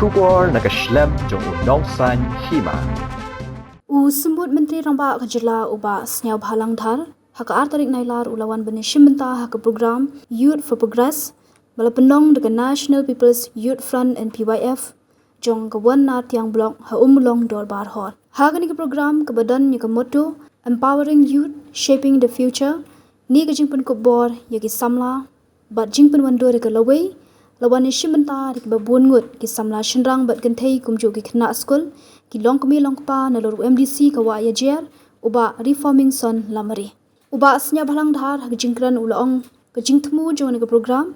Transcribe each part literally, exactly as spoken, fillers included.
Khubor na ka shlem jong u Nongsaiñ Hima. U Symbud Myntri Rangbah ka Jylla u Bah Sniawbhalang Dhar, ha ka ar tarik Nailar u la wan ban ïashim bynta ha ka program Youth for Progress, ba la pynlong da ka National People's Youth Front N P Y F, jong ka One Nartiang Block ha Ummulong Dorbar Hall. Ha kane ka program kaba don ïa ka motto Empowering Youth, Shaping the Future, ne ka jingpynkup bor ïa ki samla bad jingpynwandur ïa ka lawei, la wan ïashim bynta da kiba bun ngut ki samla shynrang bad kynthei kumjuh ki khynnah skul, ki longkmie longkpa nalor u M D C ka Wah Ïajer, u Bah Reforming Son Lamare. U Bah Sniawbhalang Dhar ha ka jingkren u la ong, ka jingthmu jong kane ka program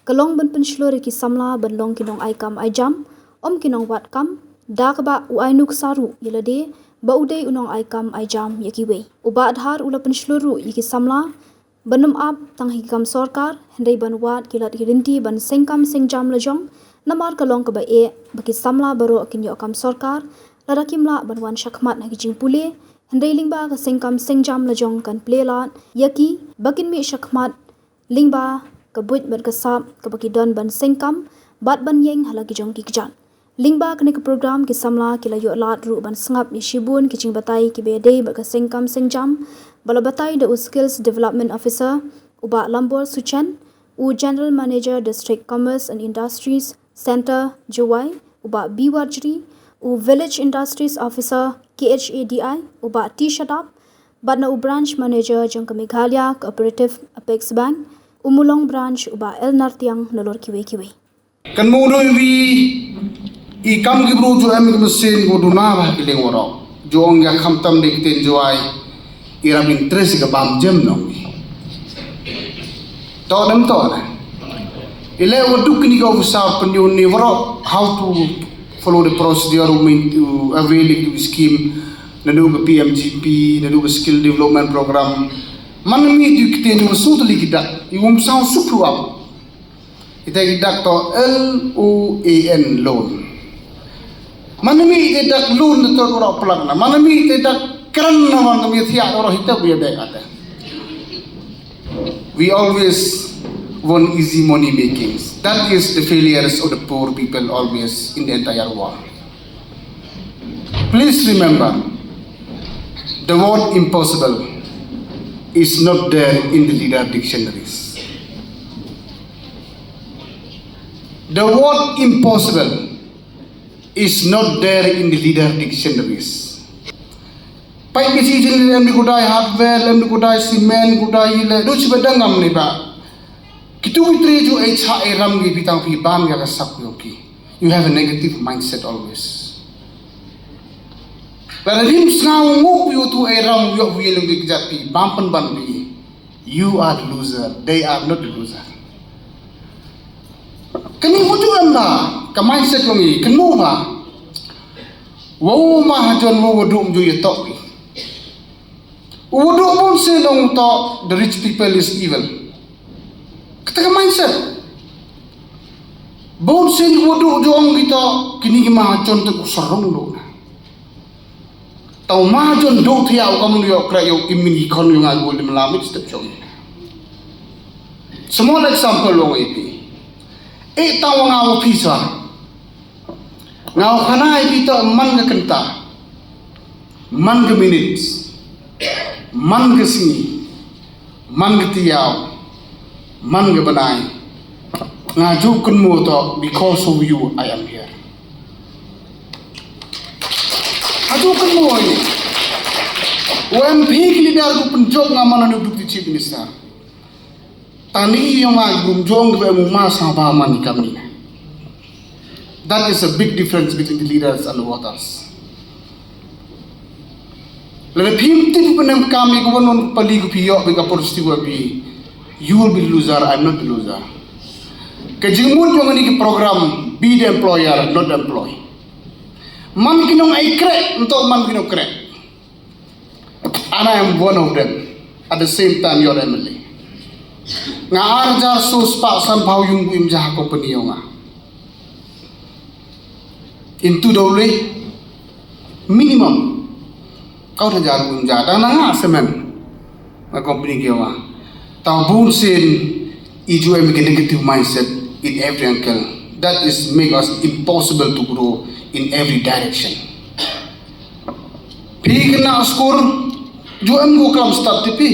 ka long ban pynshlur ïa ki samla ban long ki nong ai kam ai jam, ym ki nong wad kam, da kaba u ai nuksa ruh ïa lade ba u dei u nong ai kam ai jam ïa kiwei. U Bah Dhar u la pynshlur ruh ïa ki samla ban ym ap tang ha ki kam sorkar, hynrei ban wad ki lad ki lynti ban seng kam seng jam la jong, namar ka long kaba eh ba ki samla baroh kin ïoh kam sorkar lada kim lah ban wan shakhmat ha ki jingpule, hynrei lyngba ka seng kam seng jam la jong kan plie lad ïa ki ba kin mih shakhmat lyngba ka buit bad ka sap kaba ki don ban seng kam bad ban ïeng ha la ki jong ki kjat. Lyngba kane ka program ki samla ki la ïoh lad ruh ban sngap ïa shibun ki jingbatai kiba ïadei bad ka seng kam seng jam, ba la batai da u Skills Development Officer u Bah Lambor Suchen, u General Manager District Commerce and Industries Centre Jowai, u Bah B Warjri, u Village Industries Officer K H A D I, u Bah T Shadap, bad na u Branch Manager jong ka Meghalaya Cooperative Apex Bank, Ummulong Branch, u Bah L Nartiang nalor kiwei kiwei. Kan mut ruh ïa i kam ki briew jong em ki mynsiem ki duna ba ki lieng waroh. Jong ïa khamtam de ki ktien Jowai, i rap interest ka bam jem nong. To dem to na. I leh wat duk kini ka officer pynïoh ni waroh how to follow the procedure, to avail the scheme, naduh ka P M G P, naduh ka skill development program. Man mi tu ki ktien jong sutli ki dak, i um saw suk ruh ap. Ita i dak to L O A N, loan. Manami ita i dak loan to ura plak na. Manami ita i dak kran na, manami ita i dak ura hita buya dek ate. We always want easy money makings. That is the failures of the poor people always in the entire world. Please remember, the word impossible is not there in the leader dictionaries. The word impossible is not there in the leader dictionaries. Pai ki si jin em ni kudai hardware, em ni kudai cement, kudai ile, do si badang am ni ba. Kitu ki tri ju ai cha ai ram ki bitang pi bam ya ka sak yo ki. You have a negative mindset always. Lada rim sngaw ngup ïa utu ai ram ïoh wi lem ki kjat pi bam pynban pi. You are the loser. They are not the loser. Kani utu em ba ka mindset jong i kynmaw ba. Wa u mahajon wa u dum ju ïa tok pi. U dum bun sien ong to the rich people is evil. Kata ka mindset. Bun sien u dum ju ong kita kini ki mahajon te ku sarong do na. Tau mahajon do thia u kamu yo kra yo imin i kon yo ngal gol lim lamit step chong. Small example long ipi. E tau nga u pisa. Nga u khana ipi to man ka kenta. Man ka minutes. Man ka sngi. Man ka tiaw. Man ka bnai. Nga ju kynmaw to because of you I am here. Nga ju kynmaw ni. Wa em phi ki leader ku pynjok nga man anu deputy chief minister. Tani yong a gum jong dwe mu ma sa ba man kam ni. That is a big difference between the leaders and the voters. Lada phim tip penem kam i kuwan on pali ku phi yok bi ka por sti wa bi. You will be the loser, I'm not the loser. Ka jingmut yong ani ki program, be the employer, not the employee. Man ki nong ai krek, ntok man ki nong krek. And I am one of them. At the same time, you're M L A. Nga ar jar so spa san pau yung im jah company yong nga. Into the way minimum. Kau da jar yung jah dang nga semen. Nga company ki yong nga. Tau bun sin iju em negative mindset in every angle. That is make us impossible to grow in every direction. Phi khynnah skul, ju em ko klam stad te phi.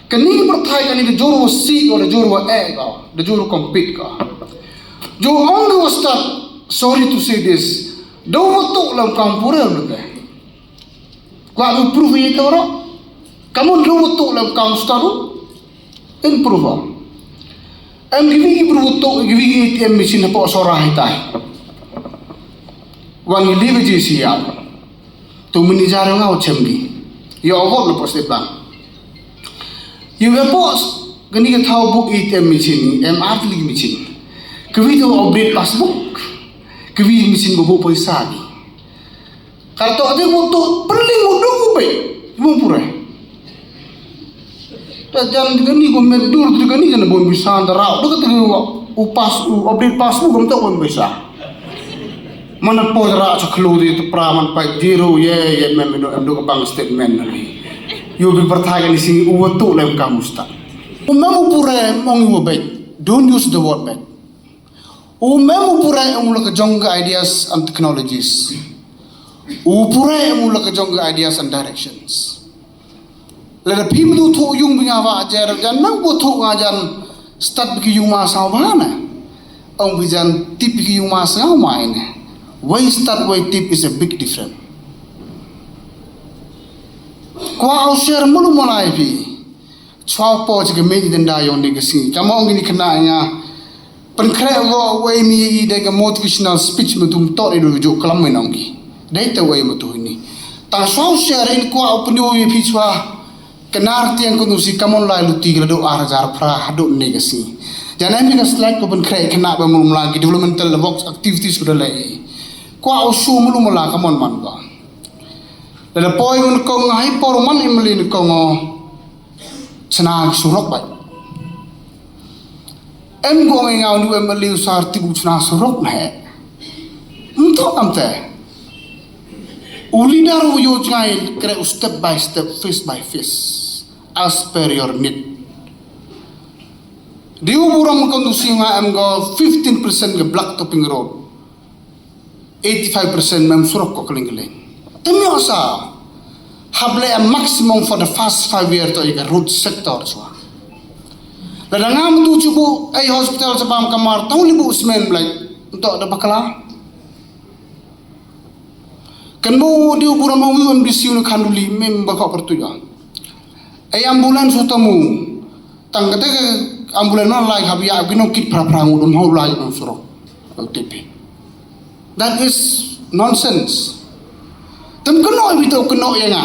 Kani ka pyrthai kani da jur wa sih ko, da jur wa eh ko, da jur wa compete ko. Ju ong ko wa stad, sorry to say this, da wa tuk lam kam pura lebe. Kwah u proof ïa ito ro. Kamu da wa tuk lam kam stad u. In proof. Em ki wi ki proof tuk, ki wi ki A T M machine hapoh Sora hitai. Wan ki lebe ji siap. Tu mini jar nga u chem ki. Yo award na post bang. Yo ya post. Kani ka thaw book A T M machine, M R T machine. Ka wi tu update passbook. Ka wi machine ba book paisa ki. Kar to de mo to perling mo do mo be. Mo pura. Ta jan de kani ko men dur de kani kan bon bisa da rau de kata ko u pas u update passbook kam to bon bisa. Mana po ra cha khlo de to pra man pa zero ye ye men men do bank statement na ni. Yo bi pyrthai kani sing u wa tuk lam kam u stad. U mem u pura mong u be. Don't use the word be. U mem u pura em u la ka jong ka ideas and technologies. U pura em u la ka jong ka ideas and directions. Lada phi mdu thu yung bi nga wa jer jan nang bu thu nga jan stad bi ki yung ma sa wa na. Ong bi jan tip bi ki yung ma sa wa ne. Wai stad wai tip is a big difference. Kwah u share mulu malai phi. Chwa po chi ka me ni denda yong de ka si. Kama ong ni kena nga. Pynkhreh wa wei mi i de ka motivational speech ma tum to ni du ju klam me nong ki. Dei te wei ma tu ni. Tang shwa u share in kwah u pyndu i phi chwa. Kena tiang ko nu si kamon lai luti ka la do ar hajar phra hadu ne ka si. Jan em ka slide ko pynkhreh kena ba mulu mala ki developmental works activities ko da lai. Kwah u shu mulu mala kamon man ko. Lada poi un kong hai por man em li ni kong o. Chna surok bai. Em gong e ngau nu em liu sar tibu chna surok na he. Mtok am te. U leader u yo jngai kre u step by step, face by face, as per your need. Diu buram kondusi nga em go fifteen percent ke black topping road. Eighty-five percent mem surok ko keling-keling. Tem yo sa hable a maximum for the first five year to ika road sector chwa. Lada ngam tu chubu ai hospital sa bam kamar tau libu semen blai. Untuk ada bakala. Kan mo diu buram ong yu M D C unu khanduli mem bakok pertuya. Ai ambulance utamu. Tang kata ke ambulance na lai hab ya gino kit pra pra ngudum hau lai nang surok. L T P. That is nonsense. Tem keno bito keno ya nga.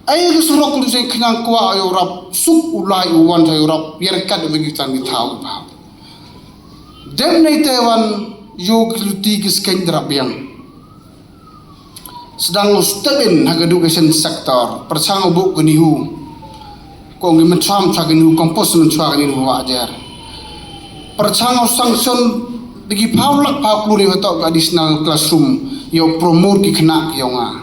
Ai ke surok lu sing kenyang kwa ayo rap suk ulai uwan ayo rap yer kat bagi tan di tau ba. Dem nei Taiwan yo ke luti ke sken drap yang. Sedang u step in ha ka education sector, perchang u buk kani hu. Ko ngi mencham cha kani hu, kompos menchua kani hu wa jer. Perchang u sanction digi pau lak pau klur yu tok additional classroom, yo promote ki kena yo nga.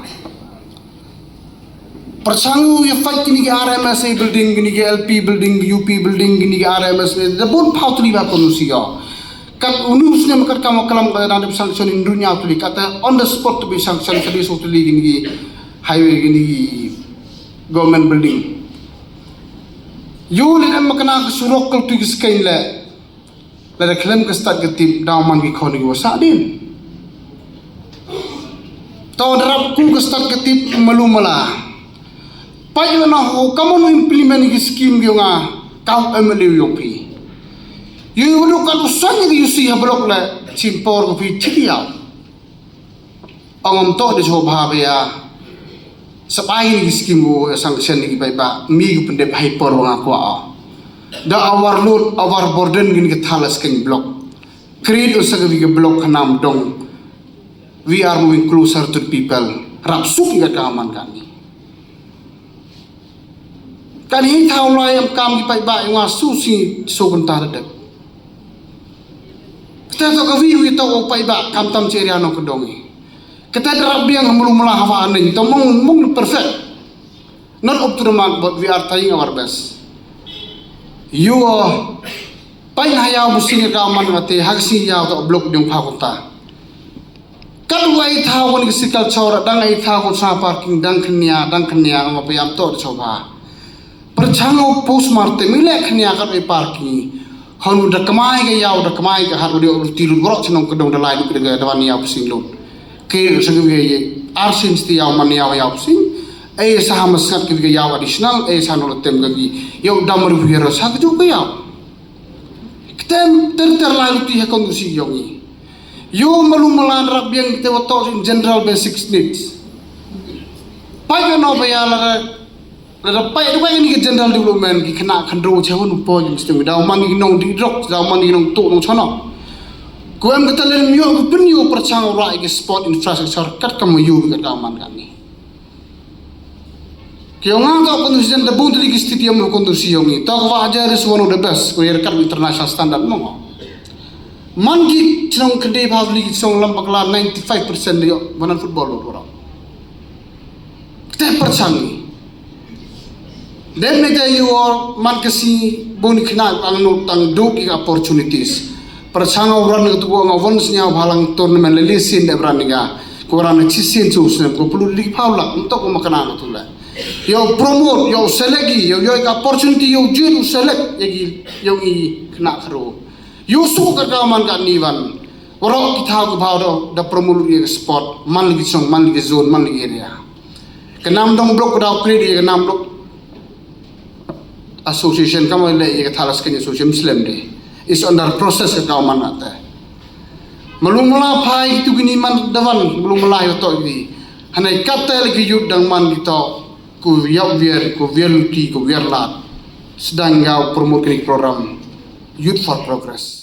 Perchang u ya fight kini ki R M S A building, kini ki L P building, U P building, kini ki R M S A, da bun pau tuli ba kono si yo. Kat unu snem kat kama kalam ka dang dep sanction in dunya tuli kata on the spot to be sanction ka diso tuli gini gi highway gini gi government building. Yu lin em makana ka surok kal tu gi skein le. Lada khlem ka stad ka tip daw man ki khon ki wasa din. To darap ku ka stad ka tip malu mala. Paju na ho kamu nu implement ki skim ki nga kau M L A yo pi. Yu yu lu kan usan ki yusi ha blok le chimpor ko pi chiti yau. Ong om to de cho bha ba ya. Sabai ni ki skim wo sanction ni ki bai ba mi ku pendep hai por wa nga kwa. Da overload overburden gin ki thala skin block. Create usa ki block kanam dong. We are moving closer to the people. Rap suk ki ka man kami. Kan hi thaw lai em kam ki paidbah i nga su si so kan ta da dep. Kata to ka wi wi to o paidbah kam tam che ria no ka dong i. Kata da rap biang ha mulu mula hawa aning to mong mong perfect. Not up to the mark but we are trying our best. You are Pynha ïaw ba sing ka man ka te ha ka sing ïaw to block ding pha kunta. Kat wa i thaw wan ka sikal chawra dang i thaw ko sa parking dang khnia dang khnia nga pa yam to da chawba. Perchang o postmortem i le khnia kat i parking. Hon da kmai ka ïaw da kmai ka hat u dio ti lu brok chnong ka dong da lai du ka da wan ïaw ba sing lut. Ke sa ka ye arsin sti ïaw man ïaw ïaw ba sing. Ai sa ha mas ngat ka ïaw additional ai sa no tem ka ïaw dam ru hiero sa ka ju ka ïaw. Ktem ter ter lai luti ha kondusi yong i. Yo malu malan rap biang te wa tok in general basic needs. Pai ka no ba ya la la pai da pai ni ka general development ki kena khandro che hon po jim sting da man ki nong di drok da man ki nong tu nong chono. Ko em ka talen myo ko pin yo perchang ra ki sport infrastructure kat ka mo yo ka man ka ni. Ki ong nga ka kondusi da bun tli ki stadium ko kondusi yong i. Tok wa ajar is one of the best ko yer kat international standard mo. Man ki chnong kende ba li ki song lam bakla ninety-five percent yo banan football lo ro. Te perchang ni. Dem ne te yo man ka si bun khna ang no tang do ki opportunities. Perchang orang tu ko nga won snya balang tournament le lisin de braniga. Ko ran chi sin chu snem ko pulu li pau lak ntok ko makana ko tula. Yo promote yo select yo yo ka opportunity yo jin select yo ki yo i khna khro. Yo su ka ka man ka ni wan. Waro ki thaw ka bhaw do da promote yo sport man li song man li zone man li area. Ka nam dong block da create ka nam block association kama le ye ka thalas kani association Muslim de is under process ka man ate. Malung mala phai tu gini man dawan malung mala yo to di. Hanai kata lagi yut dang man di to ku yap wier ku wier luti ku wier lat. Sedang ngau promote kini program Youth for Progress.